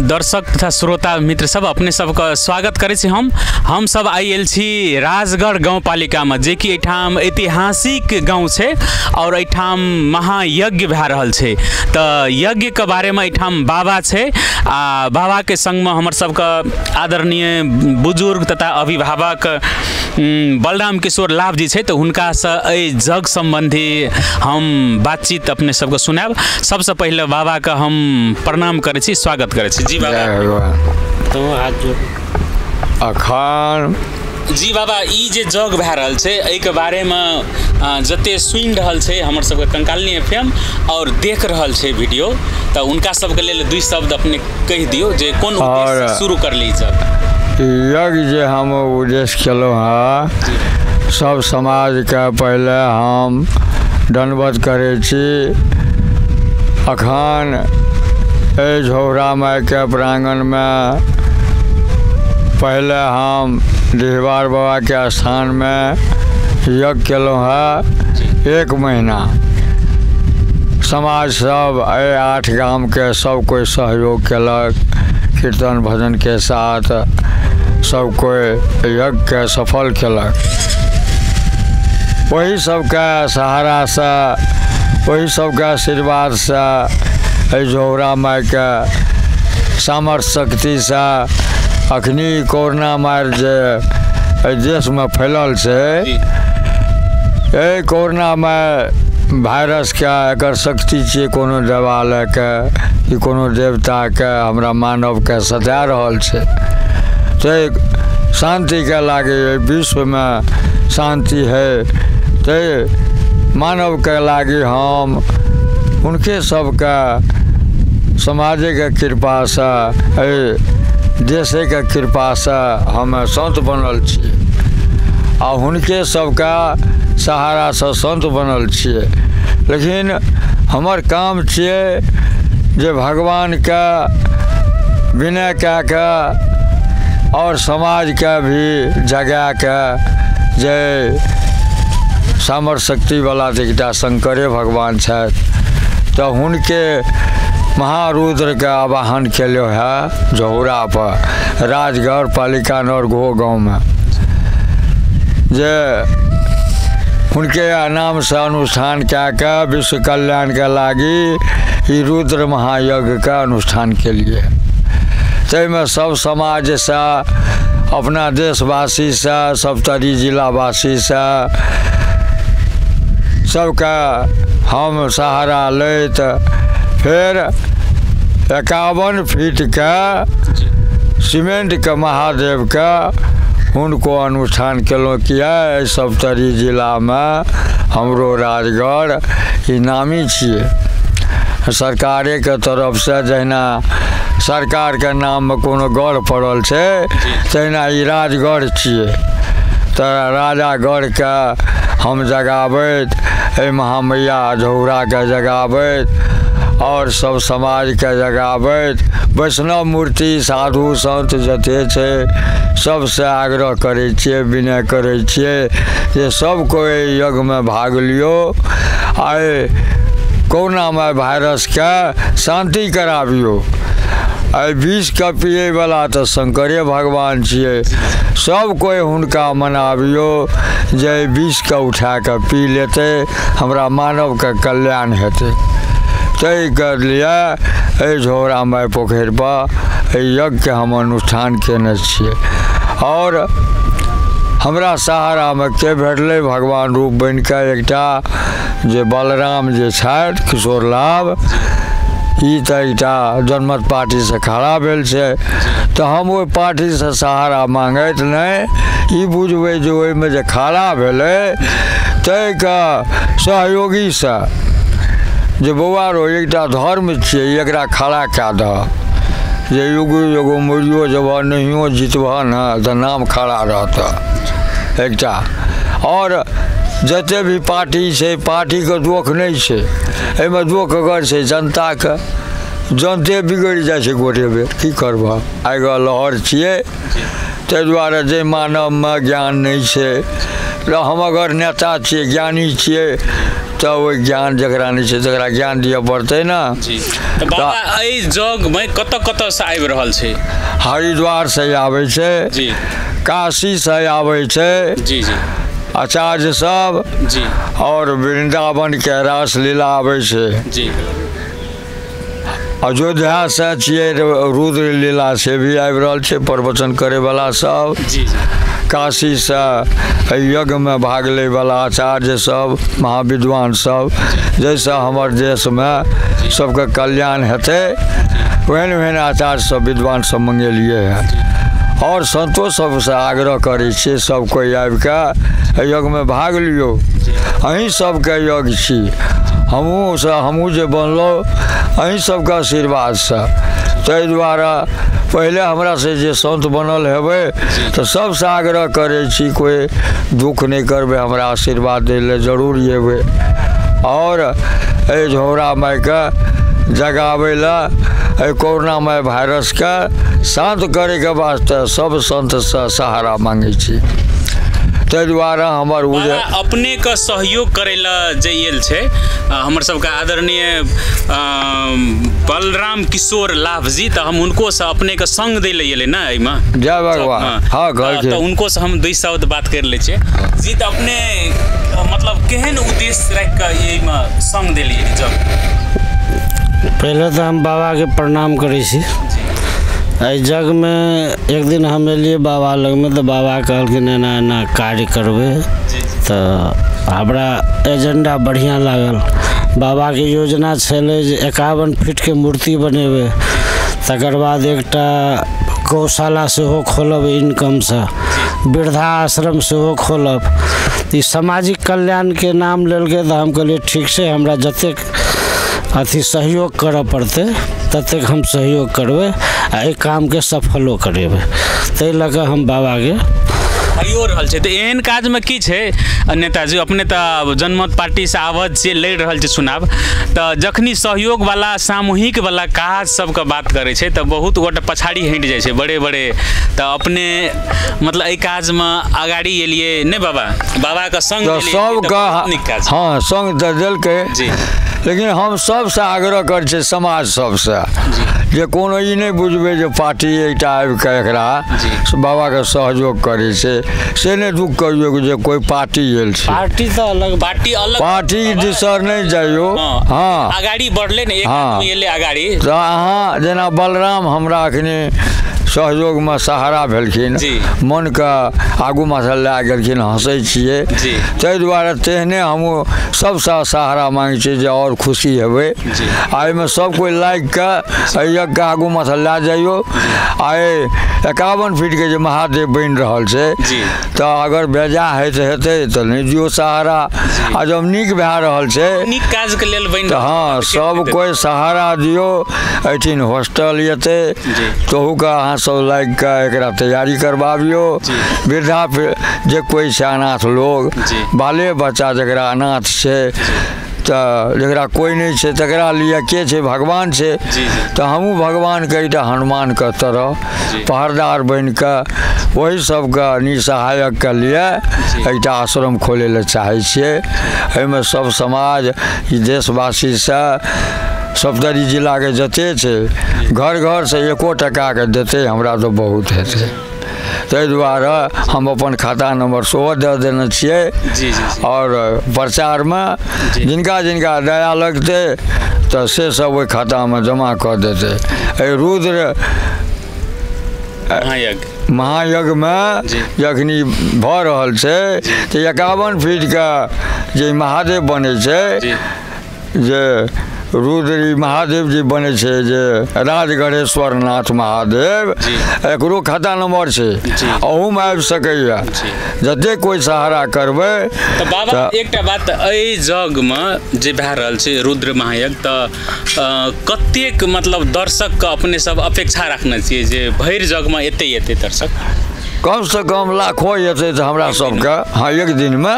दर्शक तथा श्रोता मित्र सब अपने सबके स्वागत करै छी। हम सब आइ आयल छी राजगढ़ गाउँपालिकामे, जे कि एहिठाम ऐतिहासिक गाँव छै और एहिठाम महायज्ञ भए रहल छै। तऽ यज्ञके बारेमे एहिठाम बाबा छै आ बाबाके संगमे हमर सबके आदरणीय बुजुर्ग तथा अभिभावक बलराम किशोर लाभ जी छै, तऽ हुनकासँ एहि यज्ञ सम्बन्धी हम बातचीत अपने सबके सुनायब। सबसँ पहिले बाबाके हम प्रणाम करै छी, स्वागत करै छी। जी बाबा, अखन जी बाबा, ई जे यज्ञ भए रहल छै एहिके बारेमे जते सुनि रहल छै हमर सबके कंकालिनी एफएम और देख रहल छै वीडियो, तऽ हुनका सबके लेल दुई शब्द अपने कहि दियौ जे कोन उद्देश्य शुरू करली यज्ञ। यज्ञ जे हम उद्देश्य केलहुँ हँ, सब समाजके पहिले हम दण्डवत करै छी। अखन एहि झौरा माइके प्राङ्गणमे पहिले हम डिहबार बाबाके स्थानमे यज्ञ केलहुँ हँ एक महीना। समाज सब एहि 8 गामके सब कोइ सहयोग केलक, कीर्तन भजनके साथ सब कोइ यज्ञके सफल केलक। ओही सबके सहारासँ, ओही सबके आशीर्वादसँ, एहि झौरा माइके सामर्थ्य शक्तिसँ अखनी कोरोना मारि जे एहि देशमे फैलल छै, एहि कोरोनामे वायरसके एकर शक्ति छियै कोनो देवालयके कि कोनो देवताके हमरा मानवके सता रहल छै। तऽ शान्तिके लागि विश्वमे शान्ति है, तऽ मानवके लागि हम हुनके सबके समाजेके कृपासँ, एहि देशेके कृपासँ हम सन्त बनल छी आ हुनके सबके सहारासँ सन्त बनल छियै। लेकिन हमर काम छियै जे भगवानके विनय कए कऽ और समाजके भी जगाके जे सामर्थ्य शक्तिवला तऽ एकटा शंकरे भगवान छथि, तऽ हुनके महारुद्रके आवाहन केलहुँ है झौरा पर राजगढ़ पालिका नरघो गाँवमे, जे हुनके नामसँ अनुष्ठान कए कऽ विश्व कल्याणके लागि ई रुद्र महायज्ञके अनुष्ठान केलिए। ताहिमे सब समाजसँ, अपना देशवासीसँ, सप्तरी जिलावासीसँ सबके हम सहारा लैत फेर 51 फीटके सीमेंटके महादेवके हुनको अनुष्ठान केलहुँ। किया एहि सप्तरी जिलामे हमरो राजगढ़ ई नामी छियै। सरकारेके तरफसँ जहिना सरकारके नाममे कोनो गढ़ पड़ल छै तहिना ई राजगढ़ छियै। तऽ राजागढ़के हम जगाबैत, एहि महामैया झौराके जगाबैत और सब समाजके जगाबैत, वैष्णव मूर्ति साधु संत जते छै सबसँ आग्रह करै छियै, विनय करै छियै जे सब कोइ यज्ञमे भाग लियौ आ कोरोनामे वायरसके शान्ति कराबियौ। एहि विषके पियैवला तऽ शंकरे भगवान छियै, सब कोइ हुनका मनाबियौ जे विषके उठा कऽ पी लेतै, हमरा मानवके कल्याण हेतै। ताहिके लिए एहि झौरा माइ पोखरिपर एहि यज्ञके हम अनुष्ठान केने छियै। और हमरा सहारामे के भेटलै, भगवान रूप बनिकऽ एकटा जे बलराम जे छथि किशोर लाभ, ई तऽ एकटा जनमत पार्टीसँ खड़ा भेल छै, तऽ हम ओहि पार्टीसँ सहारा माँगैत नहि, ई बुझबै जे ओहिमे जे खड़ा भेलै ताहिके सहयोगीसँ जे बौआ रो एकटा धर्म छियै, एकरा खड़ा कए दह जे युग युग मरियो जेबह नहियो जितबह ने तऽ नाम खड़ा रहतह एकटा। और जते भी पार्टी छै, पार्टीके दोख नहि छै, एहिमे दोख अगर छै जनताके, जनते बिगड़ि जाइ छै गोटे बेर, की करबह, आइ लहर छियै। ताहि दुआरे जे मानवमे ज्ञान नहि छै, हम अगर नेता छियै, ज्ञानी छियै, तऽ ओहि ज्ञान जकरा नहि छै तकरा ज्ञान दिअ पड़तै ने। जी। तऽ बाबा एहि जगमे कतऽ कतऽसँ आबि रहल छै? हरिद्वारसँ आबै छै जी, काशीसँ आबै छै जी जी, आचार्य सब जी, और वृंदावनके रासलीला आबै छै जी, अयोध्यासँ छियै रुद्र लीला से भी आबि रहल छै प्रवचन करैवला सब जी जी, काशीसँ यज्ञमे भाग लैवला आचार्य सब, महाविद्वान सब, जाहिसँ हमर देशमे सबके कल्याण हेतै ओहन ओहन आचार्य सब विद्वान सब मंगेलियै हँ। और संतो सबसँ आग्रह करै छियै सब कोइ आबिकऽ यज्ञमे भाग लियौ, अहीं सबके यज्ञ छी, हमहूँ जे बनलहुँ अहीं सबके आशीर्वादसँ। ताहि दुआरे पहिले हमरासँ जे संत बनल हेबै तऽ सबसँ आग्रह करै छी कोइ दुःख नहि करबै, हमरा आशीर्वाद दै लए जरूर अयबै। और एहि झौरा माइके जगाबै लए, एहि कोरोनामय वायरसके शान्त करैके वास्ते सब संतसँ सहारा माँगै छी। ताहि दुआरे हमर ओ जे अपनेके सहयोग करै लए जे आयल छै हमर सबके आदरणीय बलराम किशोर लाभ जी, तऽ हम हुनकोसँ अपनेके संग दै लए एलै ने एहिमे। जय भगवान। हाँ, तऽ हुनकोसँ हम 2 शब्द बात करि लै छियै जी। तऽ अपने मतलब केहन उद्देश्य राखि कऽ एहिमे संग देलियै जब? पहिले तऽ हम बाबाके प्रणाम करै छी। एहि जगमे एक दिन हम एलियै बाबा लगमे, तऽ बाबा कहलखिन एना एना कार्य करबै, तऽ हमरा एजेंडा बढ़िआँ लागल। बाबाके योजना छलै जे 51 फीटके मूर्ति बनेबै, तकर बाद एकटा गौशाला सेहो खोलब इनकमसँ, वृद्धा आश्रम सेहो खोलब। ई सामाजिक कल्याणके नाम लेलकै, तऽ हम कहलियै ठीक छै, हमरा जतेक अथी सहयोग करऽ पड़तै ततेक हम सहयोग करबै आ एहि कामके सफलो करेबै। ताहि लऽ कऽ हम बाबाके भइयो रहल छै। तऽ एहन काजमे की छै नेताजी, अपने तऽ जनमत पार्टीसँ आबद्ध छियै, लड़ि रहल छै चुनाव, तऽ जखनी सहयोगवला सामूहिकवला काज सबके बात करै छै तऽ बहुत गोटे पछाड़ी हटि जाइ छै बड़े बड़े, तऽ अपने मतलब एहि काजमे अगाड़ी एलियै नहि बाबा? बाबाके संग सबके हाँ संग तऽ देलकै जी, लेकिन हम सबसँ आग्रह करै छियै समाज सबसँ जे कोनो ई नहि बुझबै जे पार्टी एकटा आबिकऽ एकरा बाबाके सहयोग करै छै, से नहि दुःख करियौ जे कोइ पार्टी आयल छै। पार्टी तऽ अलग, पार्टी अलग, पार्टी दिसर नहि जाइयो। हाँ, अगाड़ी बढ़ले ने, एक आदमी एलै अगाड़ी। तऽ अहाँ जेना बलराम हमरा अखनी सहयोगमे सहारा भेलखिन, मनके आगूमे सँ लए गेलखिन, हँसै छियै, ताहि दुआरे तेहने हमहूँ सबसँ सहारा माँगै छियै जे आओर खुशी हेबै। आ एहिमे सब कोइ लागिकऽ एहि यज्ञके आगूमे सँ लए जइयौ। आ 51 फीटके जे महादेव बनि रहल छै, तऽ अगर बेजा होइत हेतै तऽ नहि दियौ सहारा, आ जब नीक भए रहल छै, नीक काजके लेल बनि, तऽ हाँ सब कोइ सहारा दियौ। एहिठिन हॉस्टल एतै तहुके अहाँ सब लागिकऽ एकरा तैयारी करबाबियौ। वृद्धा जे कोइ छै अनाथ लोग, बाले बच्चा जकरा अनाथ छै, तऽ जकरा कोइ नहि छै तकरा लिए के छै? भगवान छै। तऽ हमहूँ भगवानके एकटा हनुमानके तरह पहरदार बनिकऽ ओहि सबके निसहायकके लिए एकटा आश्रम खोलै लए चाहै छियै। एहिमे सब समाज देशवासीसँ सप्तरी जिलाके जते छै घर घरसँ 1 टकाके देतै हमरा तऽ बहुत हेतै। ताहि दुआरे हम अपन खाता नम्बर सेहो दऽ देने छियै। आओर प्रचारमे जिनका जिनका दया लगतै तऽ से सब ओहि खातामे जमा कऽ देतै। एहि रुद्र महायज्ञमे जखनी भऽ रहल छै तऽ 51 फीटके जे महादेव बनै छै, जे रुद्री महादेव जी बनै छै, जे राजगढ़ेश्वर नाथ महादेव, एकरो खाता नम्बर छै, अहूमे आबि सकैए। जतेक कोइ सहारा करबै। तऽ बाबा एकटा बात, एहि जगमे जे भए रहल छै रुद्र महायज्ञ, तऽ कतेक मतलब दर्शकके अपने सब अपेक्षा राखने छियै जे भरि जगमे एतै एतै दर्शक? कमसँ कम लाखो एतै तऽ हमरा सबके, हाँ एक दिनमे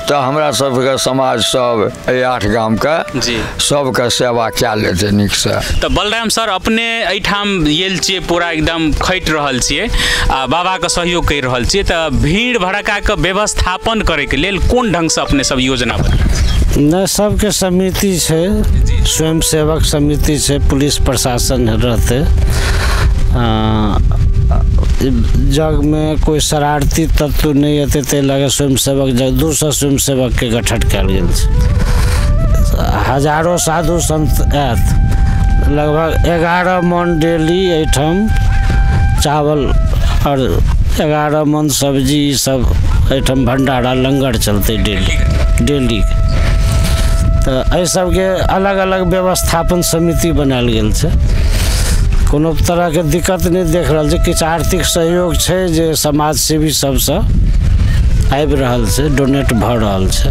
तऽ हमरा सबके समाज सब एहि 8 गामके सबके सेवा कए लेतै नीकसँ। तऽ बलराम सर अपने एहिठाम आयल छियै, पूरा एकदम खटि रहल छियै आ बाबाके सहयोग करि रहल छियै, तऽ भीड़ भड़क्काके व्यवस्थापन करैके लेल कोन ढङ्गसँ अपने सब योजना बनेने? नहि, सबके समिति छै, स्वयंसेवक समिति छै, पुलिस प्रशासन रहतै। जगमे कोइ शरारती तत्व नहि एतै ताहि लऽ कऽ स्वयंसेवक 200 स्वयंसेवकके गठन कयल गेल छै। हजारो साधु संत आयत, लगभग 11 मन डेली एहिठाम चावल आओर 11 मन सब्जी सब एहिठाम भण्डारा लङ्गर चलतै डेली डेली। तऽ एहि सबके अलग अलग व्यवस्थापन समिति बनायल गेल छै। कोनो तरहके दिक्कत नहि देख रहल छै। किछु आर्थिक सहयोग छै जे समाजसेवी सबसँ आबि रहल छै, डोनेट भऽ रहल छै।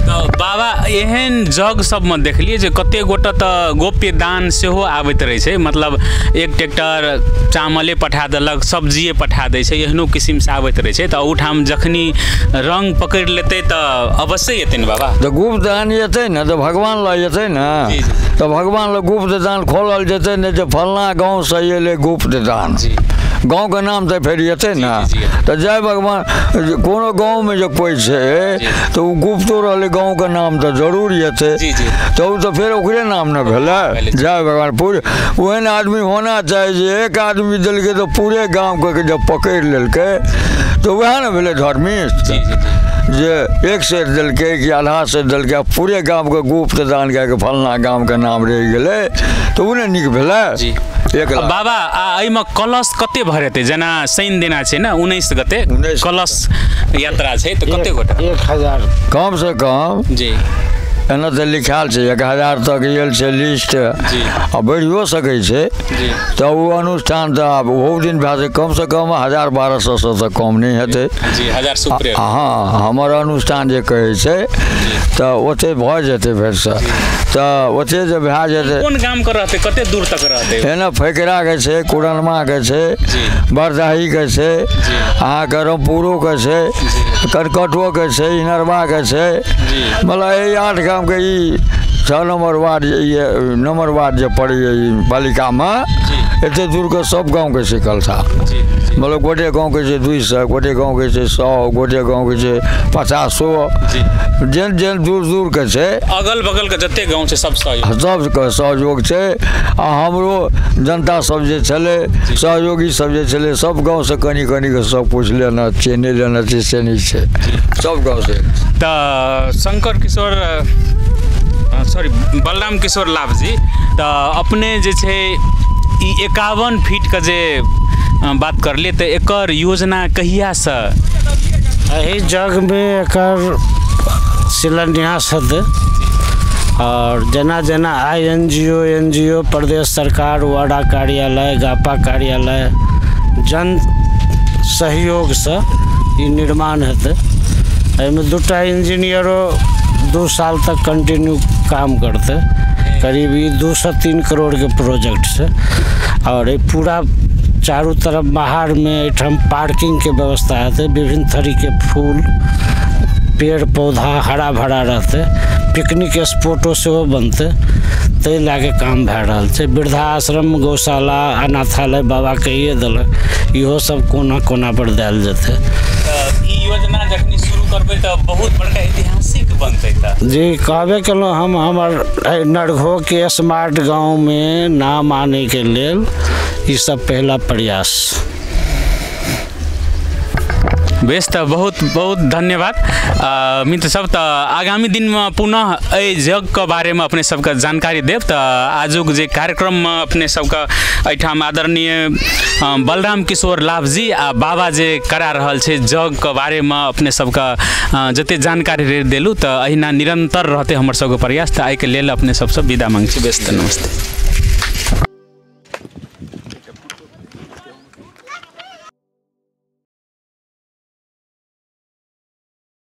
तऽ बाबा एहन जग सबमे देखलियै जे कते गोटा तऽ गोप्य दान सेहो आबैत रहै छै, मतलब एक ट्रैक्टर चावले पठा देलक, सब्जिए पठा दै छै, एहनो किसिमसँ आबैत रहै छै। तऽ ओहिठाम जखनी रङ्ग पकड़ि लेतै तऽ अवश्य एतै ने बाबा? तऽ गुप्त दान एतै ने, तऽ भगवान लग एतै ने, तऽ भगवान लग गुप्त दान खोलल जेतै ने जे फलना गाँवसँ एलै गुप्त दान, गाँवके नाम तऽ फेर एतै ने। तऽ जय भगवान, कोनो गाँवमे जे कोइ छै तऽ ओ गुप्तो रहलै, गाँवके नाम तऽ जरूर एतै, तऽ ओ तऽ फेर ओकरे नाम ने भेलै। जय भगवान। पूरे ओहन आदमी होना चाही जे एक आदमी देलकै तऽ पूरे गाँवके जब पकड़ि लेलकै तऽ वएह ने भेलै धर्मिष्ठ, जे एक सेर देलकै कि आधा सेर देलकै, पूरे गामके गुप्त दान कए कऽ फलना गामके नाम रहि गेलै तऽ ओ ने नीक भेलै। एक बाबा एहिमे कलश कते भरेतै? जेना शनि दिना छै ने 19 गते कलश यात्रा छै, तऽ कते गोटा? 1000 कमसँ कम जी। एना तऽ लिखायल छै 1000 तक आयल छै लिस्ट, आ बढ़िओ सकै छै। तऽ ओ अनुष्ठान तऽ आब ओहो दिन भए जेतै, कमसँ कम 1000-1200 तऽ कम नहि हेतै। हाँ, हमर अनुष्ठान जे कहै छै तऽ ओते भऽ जेतै फेरसँ, तऽ ओते जे भए जेतै। कोन गामके रहतै, कते दूर तक रहतै? एना फकराके छै, कुरनमाके छै, बरदाहीके छै, अहाँके रामपुरोके छै, करकटोके छै, इनरवाके छै, मतलब एहि 8 गामके ई 6 नम्बर वार्ड, नम्बर वार्ड जे पड़ैए ई पालिकामे, एते दूरके सब गाँवके छै कलशा। मतलब गोटे गाँवके छै 200, गोटे गाँवके छै 100, गोटे गाँवके छै 500, जेन जेन दूर दूरके छै, अगल बगलके जते गाँव छै सब सबके सहयोग छै। आ हमरो जनता सब जे छलै, सहयोगी सब जे छलै, सब गाँवसँ कनि कनिके सब कुछ लेना छै, नहि लेना छै से नहि छै, सब गाँवसँ। तऽ शंकर किशोर सॉरी बलराम किशोर लाभ जी, तऽ अपने जे छै ई 51 फीटके जे बात करलियै, तऽ एकर योजना कहियासँ? एहि जगमे एकर शिलान्यास हेतै और जेना जेना INGO NGO प्रदेश सरकार, वाडा कार्यालय, गापा कार्यालय, जन सहयोगसँ ई निर्माण हेतै। एहिमे 2टा इंजीनियरो 2 साल तक कंटिन्यू काम करतै। करीब ई 2 से 3 करोड़ के प्रोजेक्ट छै। और ई पूरा चारू तरफ बाहरमे एहिठाम पार्किंगके व्यवस्था हेतै, विभिन्न तरीके फूल पेड़ पौधा हरा भरा रहतै, पिकनिक स्पॉटो सेहो बनतै, ताहि लए कऽ काम भए रहल छै। वृद्धाश्रम, गौशाला, अनाथालय बाबा कहिए देलक, इहो सब कोना कोना पर देल जेतै। ई योजना जखनी शुरू करबै तऽ बहुत बड़का ऐतिहासिक बनतै। तऽ जी कहबे केलहुँ हम, हमर नरघोके स्मार्ट गाँवमे नाम आनैके लेल ई सब पहला प्रयास। बेस, तऽ बहुत बहुत धन्यवाद मित्र सब। तऽ आगामी दिनमे पुनः एहि जगके बारेमे अपने सबके जानकारी देब। तऽ आजुक जे कार्यक्रममे अपने सबके एहिठाम आदरणीय बलराम किशोर लाभ जी आ बाबा जे करा रहल छै जगके बारेमे अपने सबके जते जानकारी देलहुँ, तऽ एहिना निरंतर रहतै हमर सबके प्रयास। तऽ एहिके लेल अपने सबसँ विदा माँगै छी। बेस, तऽ नमस्ते।